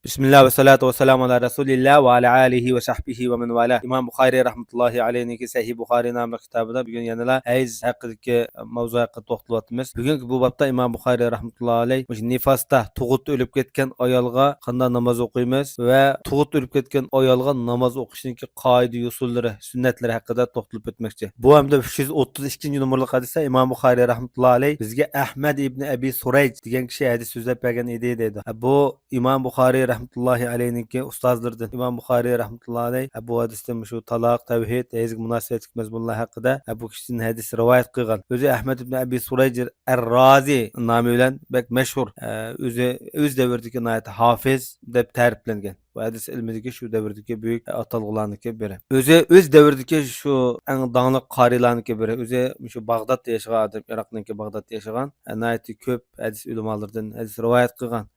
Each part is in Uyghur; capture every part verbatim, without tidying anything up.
بىسمىللا ۋەسسالاتۇ ۋەسسالامۇ ئالا رەسۇلىللا ۋە ئالا ئالىھى ۋە سەھبىھى ۋە مەن ۋالا. ئىمام بۇخارىي رەھمەتۇللاھى ئەلەيھنىڭكى سەھىھ بۇخارىي ناملىق كىتابىدا بۈگۈن يەنىلا ھەيز ھەققىدىكى مەۋزۇ ھەققىدە توختىلىۋاتىمىز. بۈگۈنكى بۇ بابتا ئىمام بۇخارىي رەھمەتۇللاھى ئەلەيھ مۇشۇ نىفاستا تۇغۇت ئۆلۈپ كەتكەن ئايالغا قانداق ناماز ئوقۇيمىز ۋە تۇغۇت ئۆلۈپ كەتكەن ئايالغا ناماز ئوقۇشنىڭكى قائىدە يوسۇنلىرى، سۈننەتلىرى ھەققىدە توختىلىپ ئۆتمەكچى. بۇ ھەمدە ئۈچ يۈز ئوتتۇز ئىككىنچى نومۇرلۇق ھەدىستە ئىمام بۇخارىي رەھمەتۇللاھى ئەلەيھ بىزگە ئەھمەد ئىبنى ئەبى سۇرەيج دېگەن كىشى ھەدىس سۆزلەپ بەرگەن ئىدى دەيدۇ. بۇ ئىمام بۇخارىي رەھمەتۇللاھى ئەلەيھنىڭكى ئۇستازلىرىدىن. ئىمام بۇخارىي رەھمەتۇللاھى ئەلەيھ بۇ ھەدىستىن شۇ تالاق، تەۋھىد، ھەيزگە مۇناسىۋەتلىك مەزمۇنلار ھەققىدە بۇ كىشىدىن ھەدىس رىۋايەت قىلغان. ئۆزى ئەھمەد ئىبنى ئەبى سۇرەيج ئەر رازى نامى بىلەن بەك مەشھۇر، ئۆزى ئۆز دەۋرىدىكى ناھايىتى ھافىز دەپ تەرىپلەنگەن. بۇ ھەدىس ئىلمىدىكى شۇ دەۋردىكى بۈيۈك ئاتالغۇلاردىكى بىرى. ئۆزى ئۆز دەۋردىكى شۇ ئەڭ داڭلىق قارىيلاردىكى بىرى. ئۆزى شۇ باغدادتا ياشىغان ئادەم، ئىراقنىڭكى باغدادتا ياشىغان. ناھايىتى كۆپ ھەدىس ئۆلىمالاردىن ھەدىس رىۋايەت قىلغان.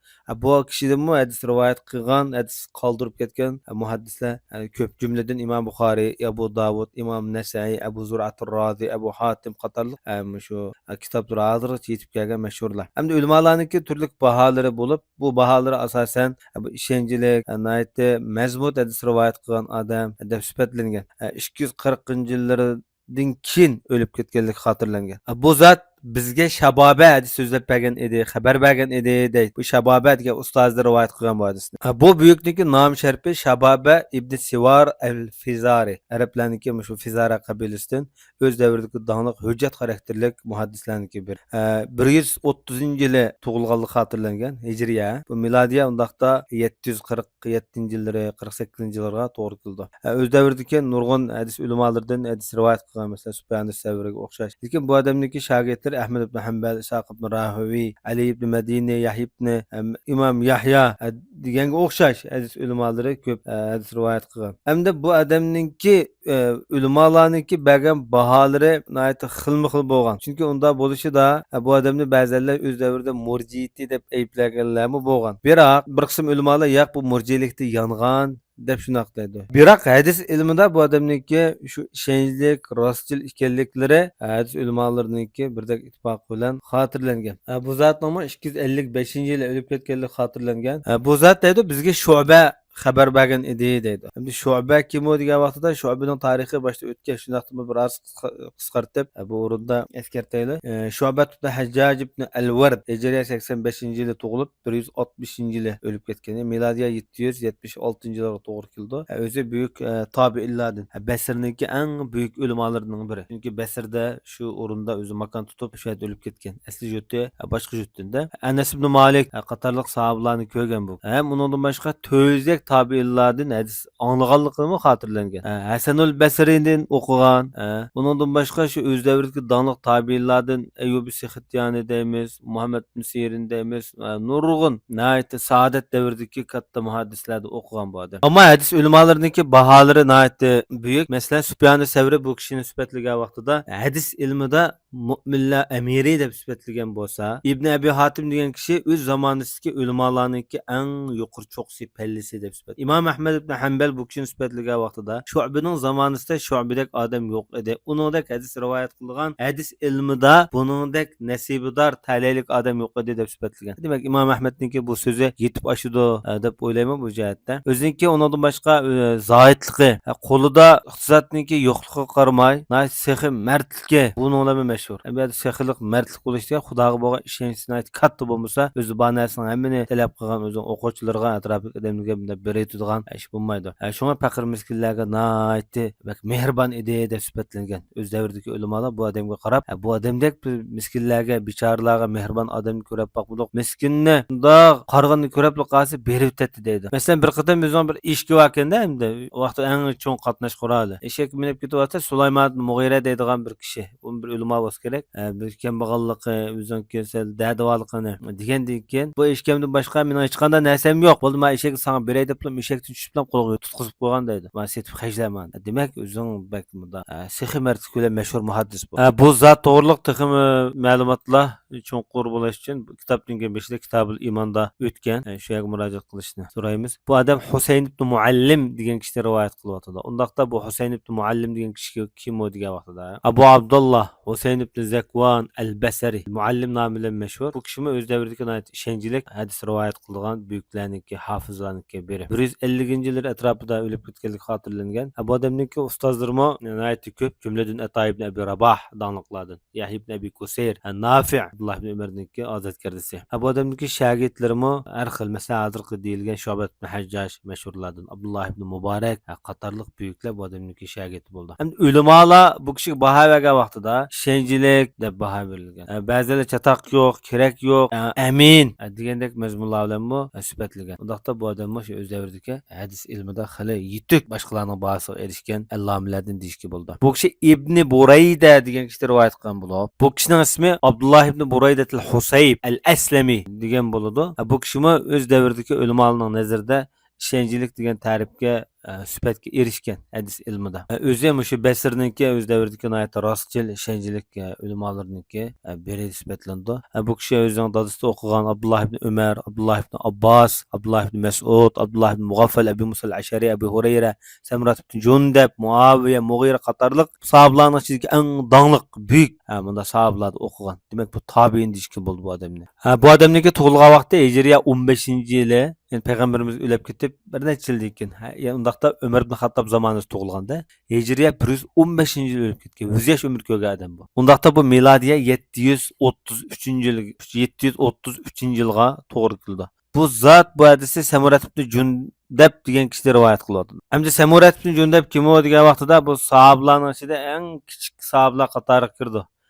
بۇ كىشىدىنمۇ ھەدىس رىۋايەت قىلغان، ھەدىس قالدۇرۇپ كەتكەن مۇھەددىسلەر كۆپ. جۈملىدىن ئىمام بۇخارىي، ئەبۇ داۋۇد، ئىمام نەسەئىي، ئەبۇ زۇرئەتۇر رازى، ئەبۇ ھاتىم قاتارلىق شۇ كىتابلىرى ھازىرغىچە يېتىپ كەلگەن مەشھۇرلار. ئەمدى ئۆلىمالارنىڭكى تۈرلۈك باھالىرى بولۇپ، بۇ باھالىرى ئاساسەن بۇ ئىشەنچلىك، ناھايىتى مەزمۇت ھەدىس رىۋايەت قىلغان ئادەم دەپ سۈپەتلەنگەن. ئىككى يۈز قىرىقىنچى يىللىرىدىن كېيىن ئۆلۈپ كەتكەنلىكى خاتىرىلەنگەن. بۇ زات بىزگە شابابە ھەدىس سۆزلەپ بەرگەن ئىدى، خەۋەر بەرگەن ئىدى دەيدۇ. بۇ شابابە دېگەن ئۇستازى رىۋايەت قىلغان بۇ ھەدىسنى. بۇ بۈيۈكنىڭكى نام شەرىپى شابابە ئىبنى سىۋار ئەل فىزارى. ئەرەبلەرنىڭكى مۇشۇ فىزارە قەبىلىسىدىن ئۆز دەۋرىدىكى داڭلىق ھۆججەت خاراكتېرلىك مۇھەددىسلەرنىڭكى بىرى. ئە، بىر يۈز ئوتتۇزىنچى يىلى تۇغۇلغانلىقى خاتىرىلەنگەن، ھىجرىيە. بۇ مىلادىيە ئۇنداقتا يەتتە يۈز قىرىق يەتتىنچى يىللىرى، قىرىق سەككىزىنچى يىللارغا توغرا كېلىدۇ. ئە، ئۆز دەۋرىدىكى نۇرغۇن ھەدىس ئۆلىمالىرىدىن ھەدىس رىۋايەت قىلغان، مەسىلەن، سۇپيان سەۋرىگە ئوخشاش. لېكىن بۇ ئادەمنىڭكى شاگىرتلىرى ئەھمەد ئىبن ھەمبەل، ئىسھاق ئىبن راھىۋى، ئەلى ئىبن مەدىنى، يەھيا ئىبن، ئەم، ئىمام يەھيا، ئە، دېگەنگە ئوخشاش ھەدىس ئۆلىمالىرى كۆپ، ئە، ھەدىس رىۋايەت قىلغان. ئەمدى بۇ ئادەمنىڭكى ئە، ئۆلىمالارنىڭكى بەرگەن باھالىرى ناھايىتى خىلمۇ خىل بولغان. چۈنكى ئۇنداق بولۇشىدا، ئە، بۇ ئادەمنى بەزەنلەر ئۆز دەۋرىدە مۇرجىئىتى دەپ ئەيىبلىگەنلەرمۇ بولغان. بىراق، بىر قىسىم ئۆلىمالار ياق، بۇ مۇرجىئىلىكتە يانغان دەپ شۇنداق دەيدۇ. بىراق، ھەدىس ئىلمىدا بۇ ئادەمنىڭكى شۇ ئىشەنچلىك، راستچىل ئىكەنلىكلىرى ھەدىس ئۆلىمالىرىنىڭكى بىردەك ئىتتىپاق بىلەن خاتىرىلەنگەن. ئە، بۇ زاتنىڭمۇ ئىككى يۈز ئەللىك بەشىنچى يىلى ئۆلۈپ كەتكەنلىكى خاتىرىلەنگەن. ئە، بۇ زات دەيدۇ، بىزگە شۇبە خەۋەر بەرگەن ئىدى دەيدۇ. ئەمدى شۇبە كىم ئۇ دېگەن ۋاقتىدا شۇبىنىڭ تارىخى باشتا ئۆتكەن، شۇنداقتىمۇ بىر ئاز قىسقا-، قىسقارتىپ، ئە، بۇ ئورۇندا ئەسكەرتەيلى. ئە، شۇبە ئىبن ھەججاج ئىبن ئەلۋەرد ھىجرىيە سەكسەن بەشىنچى يىلى تۇغۇلۇپ، بىر يۈز ئاتمىشىنچى يىلى ئۆلۈپ كەتكەن. مىلادىيە يەتتە يۈز يەتمىش ئالتىنچى يىلغا توغرا كېلىدۇ. ئە، ئۆزى بۈيۈك، ئە، تابىئىنلاردىن، ئە، بەسرىنىڭكى ئەڭ بۈيۈك ئۆلىمالىرىنىڭ بىرى. چۈنكى بەسرىدە شۇ ئورۇندا ئۆزى ماكان تۇتۇپ، شۇ يەردە ئۆلۈپ كەتكەن. ئەسلى يۇرتى، ئە، باشقا يۇرتتىن-دە. ئەنەس ئىبن مالىك، ئە، قاتارلىق ساھابىلارنى كۆرگەن بۇ. ھەم ئۇنىڭدىن باشقا تۆت يۈزدەك تابىئىنلاردىن ھەدىس ئاڭلىغانلىقىمۇ خاتىرىلەنگەن. ھە، ھەسەنۇل بەسرىدىن ئوقۇغان. ھە، ئۇنىڭدىن باشقا شۇ ئۆز دەۋرىدىكى داڭلىق تابىئىنلاردىن ئەييۇبى سېختىيانى دەيمىز، مۇھەممەد ئىبن سىرىن دەيمىز، ھە، نۇرغۇن ناھايىتى سائادەت دەۋرىدىكى كاتتا مۇھەددىسلەردىن ئوقۇغان بۇ ئادەم. ئەمما ھەدىس ئۆلىمالىرىنىڭكى باھالىرى ناھايىتى بۈيۈك. مەسىلەن، سۇپيانى سەۋرى بۇ كىشىنى سۈپەتلىگەن ۋاقتىدا ھەدىس ئىلمىدا مۇئمىنلەر ئەمىرى دەپ سۈپەتلىگەن بولسا، ئىبنى ئەبى ھاتىم دېگەن كىشى ئۆز زامانىسىدىكى ئۆلىمالارنىڭكى ئەڭ يۇقىرى چوققىسى، پەللىسى دەپ سۈپەت. ئىمام ئەھمەد ئىبنى ھەمبەل بۇ كىشىنى سۈپەتلىگەن ۋاقتىدا، شۇئبىنىڭ زامانىسىدا شۇئبىدەك ئادەم يوق ئىدى. ئۇنىڭدەك ھەدىس رىۋايەت قىلىدىغان، ھەدىس ئىلمىدا بۇنىڭدەك نەسىبىدار، تەلەيلىك ئادەم يوق ئىدى دەپ سۈپەتلىگەن. دېمەك، ئىمام ئەھمەدنىڭكى بۇ سۆزى يېتىپ ئاشىدۇ، ئە، دەپ ئويلايمەن بۇ جەھەتتە. ئۆزىنىڭكى ئۇنىڭدىن باشقا، ئە، زاھىدلىقى، ئە، قولىدا ئىقتىسادنىڭكى يوقلۇقىغا قارىماي، ناھايىتى سېخىي، مەردلىكى بۇنىڭ بىلەن مەشھۇر. ئەمدى سېخىيلىق، مەردلىك بولۇش دېگەن خۇداغا بولغان ئىشەنچ ناھايىتى كاتتا بولمىسا، ئۆزى بار نەرسىنىڭ ھەممىنى تەلەپ قىلغان، ئۆزىنىڭ ئوقۇغۇچىلىرىغا، ئەتراپىدىكى ئادەملەرگە بۇنداق بېرىۋېتىدىغان ئىش بولمايدۇ. ھە، شۇڭا پەقىر مىسكىنلەرگە ناھايىتى بەك مېھرىبان ئىدى دەپ سۈپەتلەنگەن. ئۆز دەۋرىدىكى ئۆلىمالار بۇ ئادەمگە قاراپ، ھە، بۇ ئادەمدەك بىر مىسكىنلەرگە، بىچارىلارغا مېھرىبان ئادەمنى كۆرۈپ باقمىدۇق. مىسكىننى شۇنداق قارىغىنىنى كۆرۈپلا قالسا بېرىۋېتەتتى دەيدۇ. مەسىلەن، بىر قېتىم ئۆزىنىڭ بىر ئېشىكى باركەن-دە، ئەمدى ۋاقتى ئەڭ چوڭ قاتناش قورالى. ئېشەككە مىنىپ كېتىۋاتسا، سۇلايمان ئىبن مۇغىرە دەيدىغان بىر كىشى. ئۇمۇ بىر ئۆلىما بولسا كېرەك. ئە، بىر كەمبەغاللىقى، ئۆزىنىڭكى سەل دەردى بارلىقىنى دېگەندىن كېيىن، بۇ ئېشىكىمدىن باشقا مېنىڭ ھېچقانداق نەرسەم يوق. بولدى، مانا ئېشەكنى ساڭا بېرەي دەپلا ئېشەكتىن چۈشۈپلا قولىغا تۇتقۇزۇپ قويغان دەيدۇ. مانا سېتىپ خەجلە مانا. دېمەك، ئۆزۈڭ بەك مۇنداق، ئە، سېخىي مەردلىك بىلەن مەشھۇر مۇھەددىس بۇ. ئە، بۇ زات توغرىلىق تېخىمۇ مەلۇماتلار چوڭقۇر بولۇش ئۈچۈن كىتابنىڭ بېشىدا كىتابۇل ئىماندا ئۆتكەن، ئە، شۇ يەرگە مۇراجىئەت قىلىشنى سورايمىز. بۇ ئادەم ھۇسەين ئىبن مۇئەللىم دېگەن كىشىدىن رىۋايەت قىلىۋاتىدۇ. ئۇنداقتا بۇ ھۇسەين ئىبن مۇئەللىم دېگەن كىشى كىم ئۇ دېگەن ۋاقتىدا، ئەبۇ ئابدۇللا ھۇسەين ئىبن زەكۋان ئەل بەسرى مۇئەللىم نامى بىلەن مەشھۇر. بۇ كىشىمۇ ئۆز دەۋرىدىكى ناھايىتى ئىشەنچلىك ھەدىس رىۋايەت قىلىدىغان بۈيۈكلەرنىڭكى، ھافىزلارنىڭكى بىرى. بىر يۈز ئەللىكىنچى يىللىرى ئەتراپىدا ئۆلۈپ كەتكەنلىكى خاتىرىلەنگەن. بۇ ئادەمنىڭكى ئۇستازلىرىمۇ ناھايىتى كۆپ، جۈملىدىن ئەتا ئىبن ئەبى راباھ داڭلىقلاردىن، يەھيا ئىبن ئەبى كۇسەير، نافىئ، ئابدۇللا ئىبن ئۆمەرنىڭكى ئازادكەردىسى. بۇ ئادەمنىڭكى شاگىرتلىرىمۇ ھەر خىل، مەسىلەن، ھازىرقى دېيىلگەن شۇئبە ئىبن ھەججاج مەشھۇرلاردىن، ئابدۇللا ئىبن مۇبارەك قاتارلىق بۈيۈكلەر بۇ ئادەمنىڭكى شاگىرتى بولدى. ئەمدى ئۆلىمالار بۇ كىشىگە باھا بەرگەن ۋاقتىدا ئىشەنچلىك دەپ باھا بېرىلگەن. ئە، بەزىلەر چاتاق يوق، كېرەك يوق، ئە، ئەمىن، ئە، دېگەندەك مەزمۇنلار بىلەنمۇ، ئە، سۈپەتلىگەن. ئۇنداقتا بۇ ئادەممۇ شۇ ئۆز دەۋرىدىكى ھەدىس ئىلمىدا خېلى يېتىك، باشقىلارنىڭ باھاسىغا ئېرىشكەن ئەللامىلەردىن دېيىشكە بولىدۇ. بۇ كىشى ئىبنى بۇرەيدە دېگەن كىشىدىن رىۋايەت قىلغان بولۇپ، بۇ كىشىنىڭ ئىسمى ئابدۇللا ئىبنى بۇرەيدەتىل ھۇسەيب ئەل ئەسلەمى دېگەن بولىدۇ. ئە، بۇ كىشىمۇ ئۆز دەۋرىدىكى ئۆلىمالارنىڭ نەزىرىدە ئىشەنچلىك دېگەن تەرىپكە، ئە، سۈپەتكە ئېرىشكەن ھەدىس ئىلمىدا. ئە، ئۆزى مۇشۇ بەسرىنىڭكى ئۆز دەۋرىدىكى ناھايىتى راستچىل، ئىشەنچلىك، ئە، ئۆلىمالىرىنىڭكى، ئە، بىرى سۈپەتلىنىدۇ. ئە، بۇ كىشى ئۆزىنىڭ دادىسىدا ئوقۇغان ئابدۇللا ئىبنى ئۆمەر، ئابدۇللا ئىبنى ئابباس، ئابدۇللا ئىبنى مەسئۇد، ئابدۇللا ئىبنى مۇغەففەل، ئەبۇ مۇسا ئەل ئەشئەرى، ئەبۇ ھۇرەيرە، سەمرات ئىبنى جۇندەب، مۇئاۋىيە، مۇغىرە قاتارلىق ساھابىلارنىڭ ئىچىدىكى ئەڭ داڭلىق، بۈيۈك، ھە، مۇنداق ساھابىلاردا ئوقۇغان. دېمەك، بۇ تابىئىن دېيىشكە بولىدۇ بۇ ئادەمنى. ھە، بۇ ئادەمنىڭكى تۇغۇلغان ۋاقتى ھىجرىيە ئون بەشىنچى يىلى، يەنى پەيغەمبىرىمىز ئۆلۈپ كېتىپ بىر نەچچە يىلدىن كېيىن. ھە، يەنى ئۇنداقتا ئۆمەر ئىبن خاتتاب زامانىسىدا تۇغۇلغاندا، ھىجرىيە بىر يۈز ئون بەشىنچى يىلى ئۆلۈپ كەتكەن. يۈز ياش ئۆمۈر كۆرگەن ئادەم بۇ. ئۇنداقتا بۇ مىلادىيە يەتتە يۈز ئوتتۇز ئۈچىنچى يىل، يەتتە يۈز ئوتتۇز ئۈچىنچى يىلغا توغرا كېلىدۇ. بۇ زات، بۇ ھەدىسنى سەمۇرەت ئىبنى جۇندەب دېگەن كىشىدىن رىۋايەت قىلىۋاتىدۇ. ئەمدى سەمۇرەت ئىبنى جۇندەب كىم ئۇ دېگەن ۋاقتىدا، بۇ ساھابىلارنىڭ ئىچىدە ئەڭ كىچىك ساھابىلار قاتارىغا كىرىدۇ.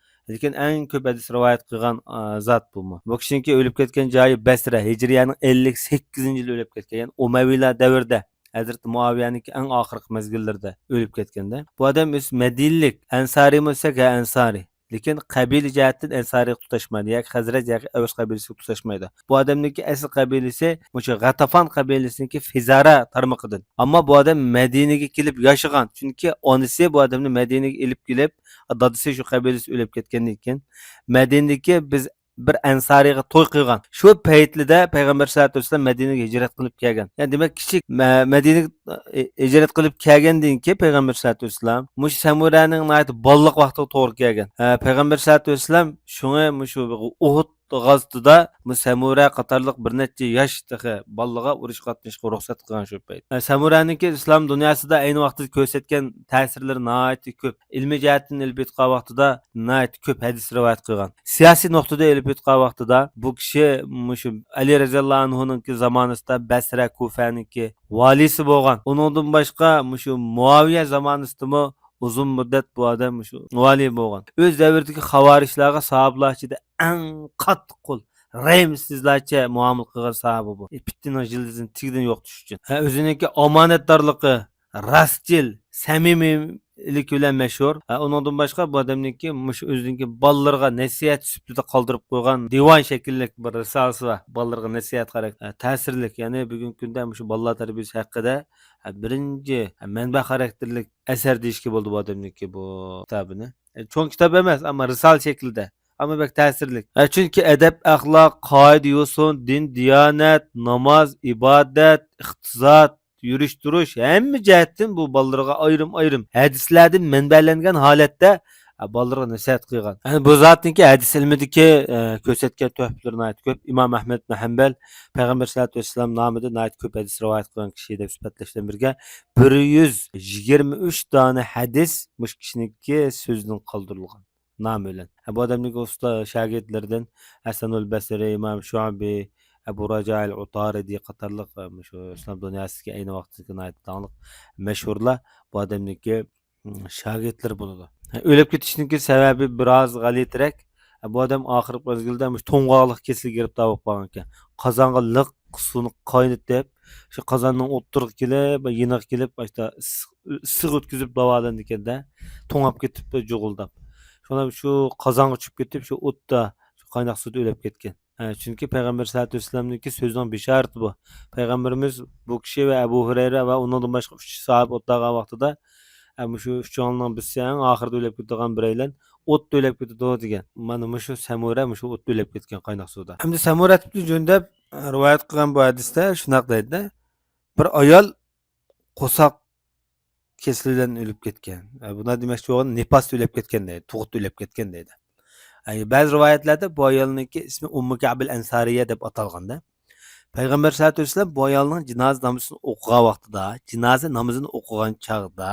لېكىن ئەڭ كۆپ ھەدىس رىۋايەت قىلغان، ئا، زات بۇمۇ. بۇ كىشىنىڭكى ئۆلۈپ كەتكەن جايى بەسرە، ھىجرىيەنىڭ ئەللىك سەككىزىنچى يىلى ئۆلۈپ كەتكەن، يەنى ئۇمەۋىيلار دەۋرىدە، ھەزرىتى مۇئاۋىيەنىڭكى ئەڭ ئاخىرقى مەزگىللىرىدە ئۆلۈپ كەتكەندە. بۇ ئادەم ئۆزى مەدىنىلىك، ئەنسارىمۇ دېسەك، ھە، ئەنسارى. لېكىن قەبىلە جەھەتتىن ئەنسارىغا تۇتاشمايدۇ ياكى خەزرەج ياكى ئەۋس قەبىلىسىگە تۇتاشمايدۇ. بۇ ئادەمنىڭكى ئەسلى قەبىلىسى مۇشۇ غەتافان قەبىلىسىنىڭكى فىزارە تارمىقىدىن. ئەمما بۇ ئادەم مەدىنىگە كېلىپ ياشىغان، چۈنكى ئانىسى بۇ ئادەمنى مەدىنىگە ئېلىپ كېلىپ، دادىسى شۇ قەبىلىسى ئۆلۈپ كەتكەندىن كېيىن، مەدىنىدىكى بىز بىر ئەنسارىغا توي قىلغان. شۇ پەيتلىدە پەيغەمبەر سەللەللاھۇ ئەلەيھى ۋەسەللەم مەدىنىگە ھىجرەت قىلىپ كەلگەن. يەنى دېمەك، كىچىك مە-، مەدىنىگە، ئى، ھىجرەت قىلىپ كەلگەندىن كېيىن پەيغەمبەر سەللەللاھۇ ئەلەيھى ۋەسەللەم مۇشۇ سەمۇرەنىڭ ناھايىتى بالىلىق ۋاقتىغا توغرا كەلگەن. ھە، پەيغەمبەر سەللەللاھۇ ئەلەيھى ۋەسەللەم شۇڭا مۇشۇ ئۇھۇد غازىتىدا بۇ سەمۇرە قاتارلىق بىر نەچچە ياش تېخى بالىلىغا ئۇرۇش قاتنىشىشقا رۇخسەت قىلغان شۇ پەيت. ئە، سەمۇرەنىڭكى ئىسلام دۇنياسىدا ئەينى ۋاقتىدا كۆرسەتكەن تەسىرلىرى ناھايىتى كۆپ. ئىلمىي جەھەتتىن ئېلىپ ئېيتقان ۋاقتىدا ناھايىتى كۆپ ھەدىس رىۋايەت قىلغان. سىياسىي نۇقتىدا ئېلىپ ئېيتقان ۋاقتىدا بۇ كىشى مۇشۇ ئەلى رەزىياللاھۇ ئەنھۇنىڭكى زامانىسىدا بەسرە، كۇفەنىڭكى ۋالىسى بولغان. ئۇنىڭدىن باشقا مۇشۇ مۇئاۋىيە زامانىسىدىمۇ ئۇزۇن مۇددەت بۇ ئادەم مۇشۇ ۋالىي بولغان. ئۆز دەۋرىدىكى خاۋارىجلارغا ساھابىلار ئىچىدە ئەڭ قاتتىق قول، رەھىمسىزلارچە مۇئامىلە قىلغان ساھابە بۇ. ئە، پىتنىنىڭ يىلتىزىنى تېگىدىن يوقىتىش ئۈچۈن. ھە، ئۆزىنىڭكى ئامانەتدارلىقى، راستچىل، سەمىمىيلىكى بىلەن مەشھۇر. ھە، ئۇنىڭدىن باشقا بۇ ئادەمنىڭكى مۇشۇ ئۆزىنىڭكى بالىلىرىغا نەسىھەت سۈپىتىدە قالدۇرۇپ قويغان دىۋان شەكىللىك بىر رىسالىسى بار. بالىلىرىغا نەسىھەت خاراكتېر، ھە، تەسىرلىك. يەنى بۈگۈنكى كۈندە مۇشۇ بالىلار تەربىيەسى ھەققىدە، ھە، بىرىنچى، ھە، مەنبە خاراكتېرلىك ئەسەر دېيىشكە بولىدۇ بۇ ئادەمنىڭكى بۇ كىتابىنى. ئە، چوڭ كىتاب ئەمەس، ئەمما رىسالە شەكلىدە. ئەمما بەك تەسىرلىك. ئە، چۈنكى ئەدەپ، ئەخلاق، قائىدە، يوسۇن، دىن، دىيانەت، ناماز، ئىبادەت، ئىقتىساد، يۈرۈش-تۇرۇش، ھەممە جەھەتتىن بۇ بالىلىرىغا ئايرىم-ئايرىم ھەدىسلەردىن مەنبەلەنگەن ھالەتتە، ئە، بالىلىرىغا نەسىھەت قىلغان. يەنى بۇ زاتنىڭكى ھەدىس ئىلمىدىكى، ئە، كۆرسەتكەن تۆھپىلىرى ناھايىتى كۆپ. ئىمام ئەھمەد بىن ھەنبەل پەيغەمبەر سەللەللاھۇ ئەلەيھى ۋەسەللەم نامىدا ناھايىتى كۆپ ھەدىس رىۋايەت قىلغان كىشى دەپ سۈپەتلەش بىلەن بىرگە، بىر يۈز يىگىرمە ئۈچ دانە ھەدىس مۇشۇ كىشىنىڭكى سۆزىدىن قالدۇرۇلغان نامى بىلەن. ھە، بۇ ئادەمنىڭكى ئۇستا شاگىرتلىرىدىن ھەسەنۇل بەسرى، ئىمام شۇئبى، ئەبۇ راجائىل ئۇتارىدى قاتارلىق، ھە، مۇشۇ ئىسلام دۇنياسىدىكى ئەينى ۋاقىتتىكى ناھايىتى داڭلىق مەشھۇرلار بۇ ئادەمنىڭكى، م، شاگىرتلىرى بولىدۇ. ھە، ئۆلۈپ كېتىشنىڭكى سەۋەبى بىراز غەلىتىرەك. ھە، بۇ ئادەم ئاخىرقى مەزگىلدە مۇشۇ توڭغاقلىق كېسىلىگە گىرىپتار بولۇپ قالغانىكەن. قازانغا لىق سۇنى قاينىتىپ، شۇ قازاننىڭ ئوتتۇرىغا كېلىپ، يېنىغا كېلىپ، ئاشتا ئىسسىق، ئىسسىق ئۆتكۈزۈپ داۋالىنىدىكەن-دە، توڭلاپ كېتىپ جۇغۇلداپ. شۇڭا شۇ قازانغا چۈشۈپ كېتىپ، شۇ ئوتتا، شۇ قايناق سۇدا ئۆلۈپ كەتكەن. ھە، چۈنكى پەيغەمبەر سەللەللاھۇ ئەلەيھى ۋەسەللەمنىڭكى سۆزىنىڭ بېشارىتى بۇ. پەيغەمبىرىمىز بۇ كىشى ۋە ئەبۇ ھۇرەيرە ۋە ئۇنىڭدىن باشقا ئۈچ ساھابە ئوتلاغان ۋاقتىدا، ھە، مۇشۇ ئۈچىڭلارنىڭ بىرسى ئەڭ ئاخىرىدا ئۆلۈپ كېتىدىغان بىرەيلەن ئوتتا ئۆلۈپ كېتىدۇ دېگەن. مانا مۇشۇ سەمۇرە مۇشۇ ئوتتا ئۆلۈپ كەتكەن قايناق سۇدا. ئەمدى سەمۇرە ئىبنى جۇندەب رىۋايەت قىلغان بۇ ھەدىستە شۇنداق دەيدۇ، بىر ئايال قورساق كېسىلى بىلەن ئۆلۈپ كەتكەن. ئە، بۇنداق دېمەكچى بولغان نىپاستا ئۆلۈپ كەتكەن دەيدۇ، تۇغۇتتا ئۆلۈپ كەتكەن دەيدۇ. ئە، بەزى رىۋايەتلەردە بۇ ئايالنىڭكى ئىسمى ئۇممۇ كەئبىل ئەنسارىيە دەپ ئاتالغاندا. پەيغەمبەر سەللەللاھۇ ئەلەيھى ۋەسەللەم بۇ ئايالنىڭ جىنازا نامىزىنى ئوقۇغان ۋاقتىدا، جىنازا نامىزىنى ئوقۇغان چاغدا،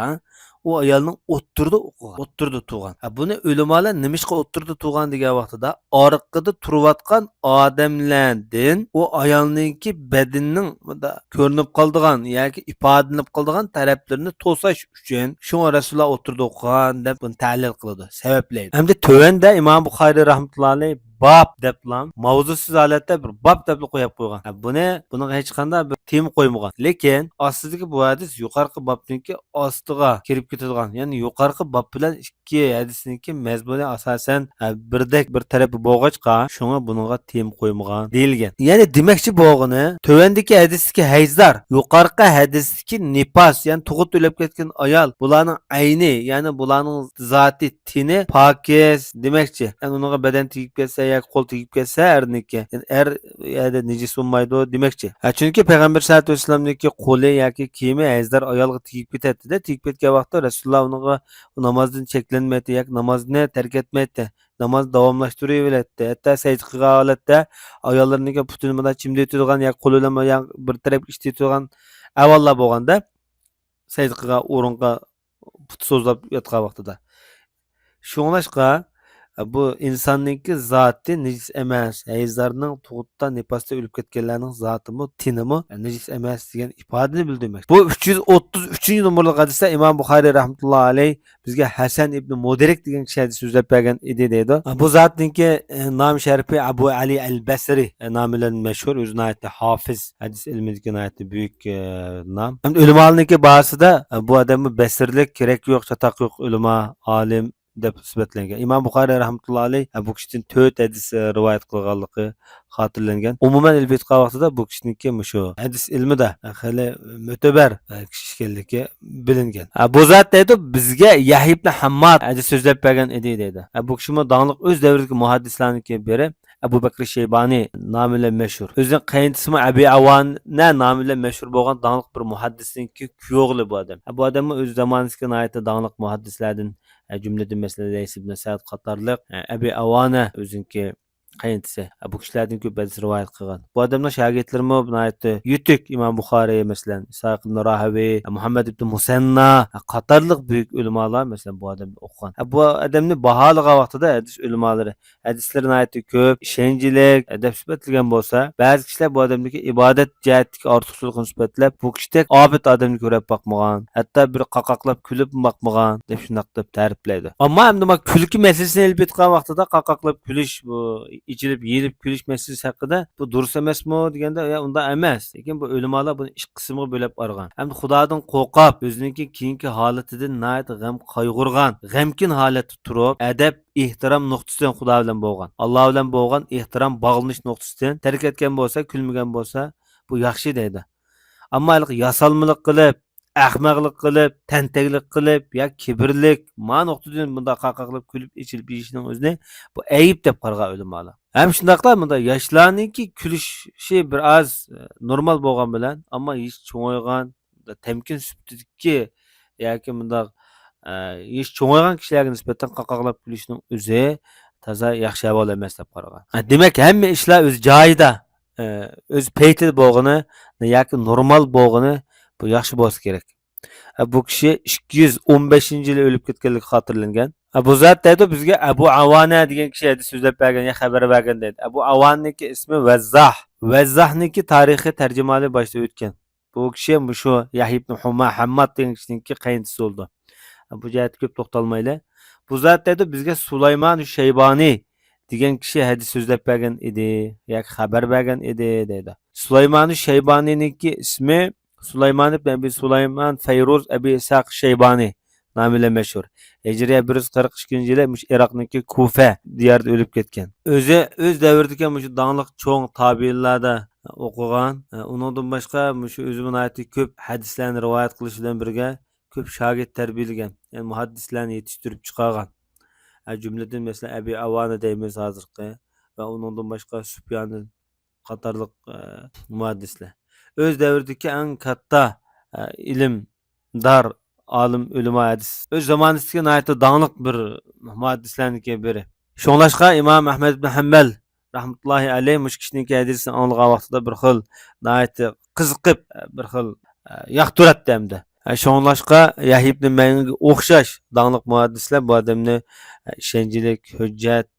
ئۇ ئايالنىڭ ئوتتۇرىدا ئوقۇغان، ئوتتۇرىدا تۇرغان. ھە، بۇنى ئۆلىمالار نېمىشقا ئوتتۇرىدا تۇرغان دېگەن ۋاقتىدا، ئارقىدا تۇرۇۋاتقان ئادەملەردىن ئۇ ئايالنىڭكى بەدىنىنىڭ مۇنداق كۆرۈنۈپ قالىدىغان ياكى ئىپادىلىنىپ قالىدىغان تەرەپلىرىنى توساش ئۈچۈن، شۇڭا رەسۇلۇللا ئوتتۇرىدا ئوقۇغان دەپ بۇنى تەلىل قىلىدۇ، سەۋەبلەيدۇ. ھەمدە تۆۋەندە ئىمام بۇخارىي رەھمەتۇللا ئەلەيھ باب دەپلا، ماۋزۇسىز ھالەتتە بىر باب دەپلا قويۇپ قويغان. ھە، بۇنى، بۇنىڭغا ھېچقانداق بىر تېما قويمىغان. لېكىن ئاستىدىكى بۇ ھەدىس يۇقىرىقى بابنىڭكى ئاستىغا كىرىپ كېتىدىغان، يەنى يۇقىرىقى باب بىلەن ئىككى ھەدىسنىڭكى مەزمۇنى ئاساسەن، ھە، بىردەك بىر تەرەپى بولغاچقا، شۇڭا بۇنىڭغا تېما قويمىغان دېيىلگەن. يەنى دېمەكچى بولغىنى، تۆۋەندىكى ھەدىستىكى ھەيزدار، يۇقىرىقى ھەدىستىكى نىپاس، يەنى تۇغۇت ئۆلۈپ كەتكەن ئايال، بۇلارنىڭ ئەينى، يەنى بۇلارنىڭ زاتى، تېنى پاكىز دېمەكچى. يەنى ئۇنىڭغا بەدەن تېگىپ كەتسە ياكى قول تېگىپ كەتسە ئەرنىڭكى، يەنى ئەر يەردە نىجىس بولمايدۇ دېمەكچى. ھە، چۈنكى پەيغەمبەر سەللەللاھۇ ئەلەيھى ۋەسەللەمنىڭكى قولى ياكى كىيىمى ھەيزدار ئايالغا تېگىپ كېتەتتى-دە، تېگىپ كەتكەن ۋاقىتتا رەسۇلۇللا ئۇنىڭغا نامازدىن چەكلەنمەيتتى ياكى نامازنى تەرك ئەتمەيتتى. نامازنى داۋاملاشتۇرۇۋېرەتتى. ھەتتا سەجدە قىلغان ھالەتتە ئاياللىرىنىڭكى پۇتىنى مۇنداق چىمدىۋېتىدىغان ياكى قولى بىلەن مۇنداق بىر تەرەپكە ئىتتىۋېتىدىغان ئەھۋاللار بولغاندا، سەجدە قىلغان ئورۇنغا پۇت سوزۇپ ياتقان ۋاقتىدا. شۇڭلاشقا، بۇ ئىنساننىڭكى زاتى نىجىس ئەمەس. ھەيزدارنىڭ تۇغۇتتا، نىپاستا ئۆلۈپ كەتكەنلەرنىڭ زاتىمۇ، تېنىمۇ نىجىس ئەمەس دېگەن ئىپادىنى بىلدۈرمەكتە. بۇ ئۈچ يۈز ئوتتۇز ئۈچىنچى نومۇرلۇق ھەدىستە ئىمام بۇخارىي رەھمەتۇللاھى ئەلەيھ بىزگە ھەسەن ئىبنى مۇدىرىك دېگەن كىشى ھەدىس سۆزلەپ بەرگەن ئىدى دەيدۇ. بۇ زاتنىڭكى، ئە، نام شەرىپى ئەبۇ ئەلى ئەل بەسرى، ئە، نامى بىلەن مەشھۇر، ئۆزى ناھايىتى ھافىز، ھەدىس ئىلمىدىكى ناھايىتى بۈيۈك، ئە، نام. ھەم ئۆلىمالارنىڭكى باھاسىدا، ئە، بۇ ئادەممۇ بەسرىلىك، رەك يوق، چاتاق يوق ئۆلىما، ئالىم دەپ سۈپەتلەنگەن. ئىمام بۇخارىي رەھمەتۇللا ئەلەيھ، ئە، بۇ كىشىدىن تۆت ھەدىس، ئە، رىۋايەت قىلغانلىقى خاتىرىلەنگەن. ئومۇمەن ئېلىپ ئېيتقان ۋاقتىدا بۇ كىشىنىڭكى مۇشۇ ھەدىس ئىلمىدا، ئە، خېلى مۆتىبەر، ئە، كىشى ئىكەنلىكى بىلىنگەن. ئە، بۇ زات دەيدۇ، بىزگە يەھيا ئىبن ھەمماد ھەدىس سۆزلەپ بەرگەن ئىدى دەيدۇ. ئە، بۇ كىشىمۇ داڭلىق ئۆز دەۋرىدىكى مۇھەددىسلەرنىڭكى بىرى. ئەبۇ بەكرى شەيبانى نامى بىلەن مەشھۇر. ئۆزىنىڭ قېيىنتىسىمۇ ئەبى ئاۋانە نامى بىلەن مەشھۇر بولغان داڭلىق بىر مۇھەددىسنىڭكى كۈيئوغلى بۇ ئادەم. بۇ ئادەممۇ ئۆز زامانىسىدىكى ناھايىتى داڭلىق مۇھەددىسلەردىن، ئە، جۈملىدىن مەسىلەن، لەيس ئىبن سەئد قاتارلىق، ئە، ئەبى ئاۋانە ئۆزىنىڭكى قېيىنتىسى. ئە، بۇ كىشىلەردىن كۆپ ھەدىس رىۋايەت قىلغان. بۇ ئادەمنىڭ شاگىرتلىرىمۇ ناھايىتى يېتىك. ئىمام بۇخارىي، مەسىلەن، ئىسھاق ئىبن راھاۋىي، مۇھەممەد ئىبن مۇسەننا قاتارلىق بۈيۈك ئۆلىمالار، مەسىلەن، بۇ ئادەمنى ئوقۇغان. ئە، بۇ ئادەمنى باھالىغان ۋاقتىدا ھەدىس ئۆلىمالىرى ھەدىسلىرى ناھايىتى كۆپ، ئىشەنچلىك، ئە، دەپ سۈپەتلىگەن بولسا، بەزى كىشىلەر بۇ ئادەمدىكى ئىبادەت جەھەتتىكى ئارتۇقچىلىقىنى سۈپەتلەپ، بۇ كىشىدەك ئابىد ئادەمنى كۆرۈپ باقمىغان، ھەتتا بىر قاقاقلاپ كۈلۈپمۇ باقمىغان، دەپ شۇنداق دەپ تەرىپلەيدۇ. ئەمما ئەمدى مانا كۈلكە مەسىلىسىنى ئېلىپ ئېيتقان ۋاقتىدا، قاقاقلاپ كۈلۈش، بۇ ئېچىلىپ، يېلىپ كۈلۈش مەسىلىسى ھەققىدە، بۇ دۇرۇس ئەمەسمۇ دېگەندە، يا، ئۇنداق ئەمەس. لېكىن بۇ ئۆلىمالار بۇنى ئىككى قىسىمغا بۆلۈپ ئايرىغان. ئەمدى خۇدادىن قورقۇپ، ئۆزىنىڭكى كېيىنكى ھالىتىدىن ناھايىتى غەم قايغۇرغان، غەمكىن ھالەتتە تۇرۇپ، ئەدەپ، ئېھتىرام نۇقتىسىدىن خۇدا بىلەن بولغان، ئاللا بىلەن بولغان ئېھتىرام باغلىنىش نۇقتىسىدىن تەرك ئەتكەن بولسا، كۈلمىگەن بولسا، بۇ ياخشى دەيدۇ. ئەمما ھېلىقى ياسالمىلىق قىلىپ، ئەخمەقلىق قىلىپ، تەنتەكلىك قىلىپ يا كىبىرلىك، ما نۇقتىدىن بۇنداق قاقاقلاپ كۈلۈپ ئېچىلىپ يېيىشنىڭ ئۆزىنى بۇ ئەيىب دەپ قارىغان ئۆلىمالار. ھەم شۇنداقلا بۇنداق ياشلارنىڭكى كۈلۈشى بىر ئاز، ئە، نورمال بولغان بىلەن، ئەمما يېشى چوڭايغان، تەمكىن سۈپىتىدىكى ياكى مۇنداق، ئە، يېشى چوڭايغان كىشىلەرگە نىسبەتەن قاقاقلاپ كۈلۈشنىڭ ئۆزى تازا ياخشى ئەھۋال ئەمەس دەپ قارىغان. ئە، دېمەك، ھەممە ئىشلار ئۆز جايىدا، ئە، ئۆز پەيتىدە بولغىنى ياكى نورمال بولغىنى بۇ ياخشى بولسا كېرەك. ئە، بۇ كىشى ئىككى يۈز ئون بەشىنچى يىلى ئۆلۈپ كەتكەنلىكى خاتىرىلەنگەن. ئە، بۇ زات دەيدۇ، بىزگە ئەبۇ ئاۋانە دېگەن كىشى ھەدىس سۆزلەپ بەرگەن يا خەۋەر بەرگەن دەيدۇ. ئەبۇ ئاۋانىنىڭكى ئىسمى ۋەززاھ. ۋەززاھنىڭكى تارىخى تەرجىمىھالى باشتا ئۆتكەن. بۇ كىشى مۇشۇ يەھيا ئىبن ھۇما-، ھەمماد دېگەن كىشىنىڭكى قېيىنتىسى بولىدۇ. بۇ جەھەتتە كۆپ توختالمايلى. بۇ زات دەيدۇ، بىزگە سۇلايمان شەيبانى دېگەن كىشى ھەدىس سۆزلەپ بەرگەن ئىدى ياكى خەۋەر بەرگەن ئىدى دەيدۇ. سۇلايمان شەيبانىنىڭكى ئىسمى سۇلايمان ئىبن ئەبى سۇلايمان فەيرۇز ئەبى ئىسھاق شەيبانى نامى بىلەن مەشھۇر. ھىجرىيە بىر يۈز قىرىق ئىككىنچى يىلى مۇشۇ ئىراقنىڭكى كۇفە دىيارىدا ئۆلۈپ كەتكەن. ئۆزى ئۆز دەۋرىدىكى مۇشۇ داڭلىق چوڭ تابىئىنلاردا ئوقۇغان. ئۇنىڭدىن باشقا مۇشۇ ئۆزىمۇ ناھايىتى كۆپ ھەدىسلەرنى رىۋايەت قىلىش بىلەن بىرگە، كۆپ شاگىرت تەربىيەلىگەن، يەنى مۇھەددىسلەرنى يېتىشتۈرۈپ چىقارغان. ئە، جۈملىدىن، مەسىلەن، ئەبى ئاۋانە دەيمىز ھازىرقى ۋە ئۇنىڭدىن باشقا سۇپيان قاتارلىق، ئە، مۇھەددىسلەر. ئۆز دەۋرىدىكى ئەڭ كاتتا، ئە، ئىلىمدار ئالىم، ئۆلىما، ھەدىس، ئۆز زامانىسىدىكى ناھايىتى داڭلىق بىر مۇھەددىسلەرنىڭكى بىرى. شۇڭلاشقا ئىمام ئەھمەد ئىبن ھەمبەل رەھمەتۇللاھى ئەلەيھ مۇشۇ كىشىنىڭكى ھەدىسىنى ئاڭلىغان ۋاقتىدا بىر خىل ناھايىتى قىزىقىپ، بىر خىل ياقتۇراتتى ھەمدە. شۇڭلاشقا يەھيا ئىبن مەئىنگە ئوخشاش داڭلىق مۇھەددىسلەر بۇ ئادەمنى ئىشەنچلىك، ھۆججەت،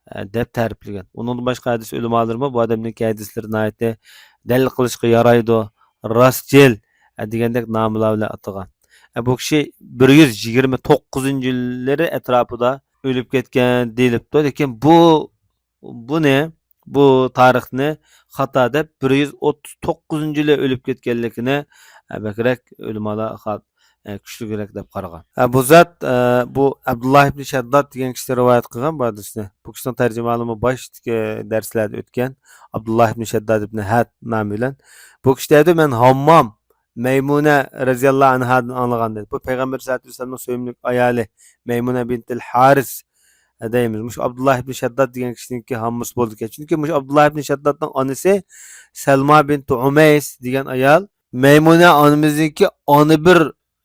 ئە، دەپ تەرىپلىگەن. ئۇنىڭدىن باشقا ھەدىس ئۆلىمالىرىمۇ بۇ ئادەمنىڭكى ھەدىسلىرى ناھايىتى دەلىل قىلىشقا يارايدۇ، راستچىل، ئە، دېگەندەك ناملار بىلەن ئاتىغان. ئە، بۇ كىشى بىر يۈز يىگىرمە توققۇزىنچى يىللىرى ئەتراپىدا ئۆلۈپ كەتكەن دېيىلىپتۇ. لېكىن بۇ، بۇنى، بۇ تارىخنى خاتا دەپ، بىر يۈز ئوتتۇز توققۇزىنچى يىلى ئۆلۈپ كەتكەنلىكىنى، ئە، بەكرەك ئۆلىمالار خا-، ئە، كۈچلۈكرەك دەپ قارىغان. ئە، بۇ زات، ئە، بۇ ئابدۇللا ئىبن شەدداد دېگەن كىشى رىۋايەت قىلغان بۇ ھەدىسنى. بۇ كىشىنىڭ تەرجىمىھالىمۇ باشتىكى دەرسلەردە ئۆتكەن. ئابدۇللا ئىبن شەدداد ئىبن ھەد نامى بىلەن. بۇ كىشى دەيدۇ، مەن ھاممام مەيمۇنە رەزىياللاھۇ ئەنھادىن ئاڭلىغان دەيدۇ. بۇ پەيغەمبەر سەللەللاھۇ ئەلەيھى ۋەسەللەمنىڭ سۆيۈملۈك ئايالى مەيمۇنە بىنتىل ھارىس، ئە، دەيمىز. مۇشۇ ئابدۇللا ئىبن شەدداد دېگەن كىشىنىڭكى ھاممىسى بولىدىكەن. چۈنكى مۇشۇ ئابدۇللا ئىبن شەددادنىڭ ئانىسى سەلما بىنتۇ ئۇمەيس دېگەن ئايال مەيمۇنە ئانىمىزنىڭكى ئانا بىر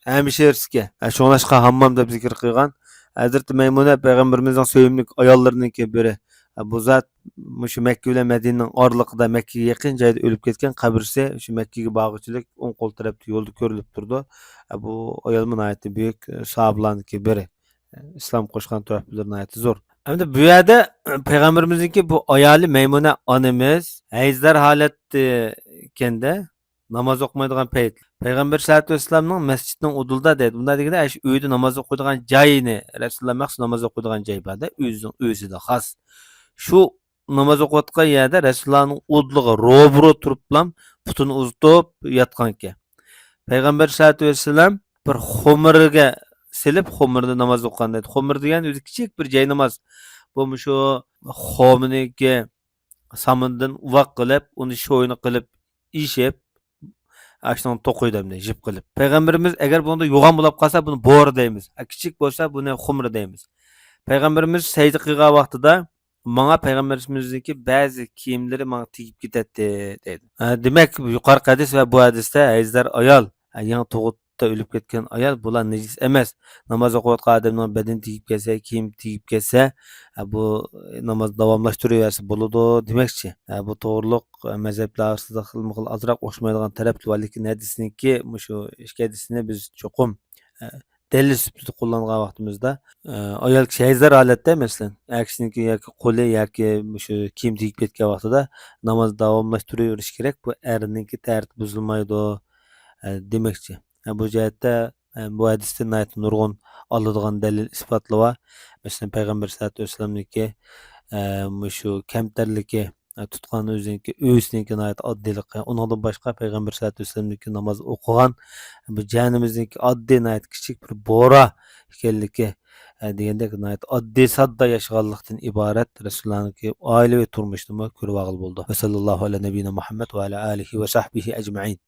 ھەمشىرىسىكەن. ئە، شۇڭلاشقا ھاممام دەپ زىكىر قىلغان. ھەزرىتى مەيمۇنە پەيغەمبىرىمىزنىڭ سۆيۈملۈك ئاياللىرىنىڭكى بىرى. ئە، بۇ زات مۇشۇ مەككە بىلەن مەدىنىنىڭ ئارىلىقىدا، مەككىگە يېقىن جايدا ئۆلۈپ كەتكەن، قەبرىسى شۇ مەككىگە بارغۇچىلىك ئوڭ قول تەرەپتە يولدا كۆرۈلۈپ تۇرىدۇ. ئە، بۇ ئايالمۇ ناھايىتى بۈيۈك، ئە، ساھابىلارنىڭكى بىرى. ئىسلام قوشقان تۆھپىلىرى ناھايىتى زور. ئەمدى بۇ يەردە پەيغەمبىرىمىزنىڭكى بۇ ئايالى مەيمۇنە ئانىمىز ھەيزدار ھالەتتە ئىكەندە، ناماز ئوقۇمايدىغان پەيت. پەيغەمبەر سەللەللاھۇ ئەلەيھى ۋەسەللەمنىڭ مەسچىتنىڭ ئۇدۇلىدا دەيدۇ. بۇنداق دېگىنى، ئاشۇ ئۆيدە ناماز ئوقۇيدىغان جايىنى، رەسۇلۇللا مەخسۇس ناماز ئوقۇيدىغان جاي بار-دە، ئۆزىنىڭ ئۆزىدە خاس. شۇ ناماز ئوقۇۋاتقان يەردە رەسۇلۇللانىڭ ئۇدۇلىغا روبىرو تۇرۇپلا پۇتىنى ئۇزىتىپ ياتقانىكەن. پەيغەمبەر سەللەللاھۇ ئەلەيھى ۋەسەللەم بىر خۇمرىگە سېلىپ، خۇمرىدا ناماز ئوقۇغان دەيدۇ. خۇمرە دېگەن ئۆزى كىچىك بىر جايناماز. بۇ مۇشۇ خۇمرىنىڭكى سامىنىدىن ئۇۋاق قىلىپ، ئۇنى شوينا قىلىپ ئېشىپ، ئاشۇنىڭ توقۇيدۇ ئەمدى جىپ قىلىپ. پەيغەمبىرىمىز ئەگەر بۇنىڭدا يوغان بولاپ قالسا، بۇنى بورا دەيمىز. ئە، كىچىك بولسا، بۇنى خۇمرە دەيمىز. پەيغەمبىرىمىز سەجدە قىلغان ۋاقتىدا، ماڭا پەيغەمبىرىمىزنىڭكى بەزى كىيىملىرى ماڭا تېگىپ كېتەتتى، دەيدۇ. ئە، دېمەك، يۇقىرىقى ھەدىس ۋە بۇ ھەدىستە ھەيزدار ئايال، ئە، يېڭى تۇغۇتتا ئۆلۈپ كەتكەن ئايال، بۇلار نىجىس ئەمەس. ناماز ئوقۇۋاتقان ئادەمنىڭ بەدىنى تېگىپ كەتسە، كىيىم تېگىپ كەتسە، ئە، بۇ ناماز داۋاملاشتۇرۇۋەرسە بولىدۇ دېمەكچى. ئە، بۇ توغرۇلۇق، ئە، مەزھەپلەر ئارىسىدا خىلمۇ خىل ئازراق ئوخشىمايدىغان تەرەپلىرى بار، لېكىن ھەدىسنىڭكى مۇشۇ ئىككى ھەدىسنى بىز چوقۇم، ئە، دەلىل سۈپىتىدە قوللانغان ۋاقتىمىزدا، ئە، ئايال كىشى ھەيزدار ھالەتتە، مەسىلەن، ئەر كىشىنىڭكى ياكى قولى ياكى مۇشۇ كىيىم تېگىپ كەتكەن ۋاقتىدا ناماز داۋاملاشتۇرۇۋېرىش كېرەك. بۇ ئەرنىڭكى تەرىتى بۇزۇلمايدۇ، ئە، دېمەكچى. ئە، بۇ جەھەتتە، ئە، بۇ ھەدىستىن ناھايىتى نۇرغۇن ئالىدىغان دەلىل ئىسپاتلار بار. مەسىلەن، پەيغەمبەر سەللەللاھۇ ئەلەيھى ۋەسەللەمنىڭكى، ئە، مۇشۇ كەمتەرلىكى، ئە، تۇتقان ئۆزىنىڭكى ئۆيىسىنىڭكى ناھايىتى ئاددىيلىقى، ئۇنىڭدىن باشقا پەيغەمبەر سەللەللاھۇ ئەلەيھى ۋەسەللەمنىڭكى ناماز ئوقۇغان بۇ جەھەننىمىزنىڭكى ئاددىي، ناھايىتى كىچىك بىر بورا ئىكەنلىكى، ئە، دېگەندەك ناھايىتى ئاددىي، ساددا ياشىغانلىقتىن ئىبارەت رەسۇلۇللانىڭكى ئائىلىۋى تۇرمۇشىنىمۇ كۆرۈۋالغىلى بولىدۇ. ۋە سەللەللاھۇ ئەلە نەبىييىنا مۇھەممەد ۋە ئەلە ئالىھى ۋە سەھبىھى ئەجمەئىن.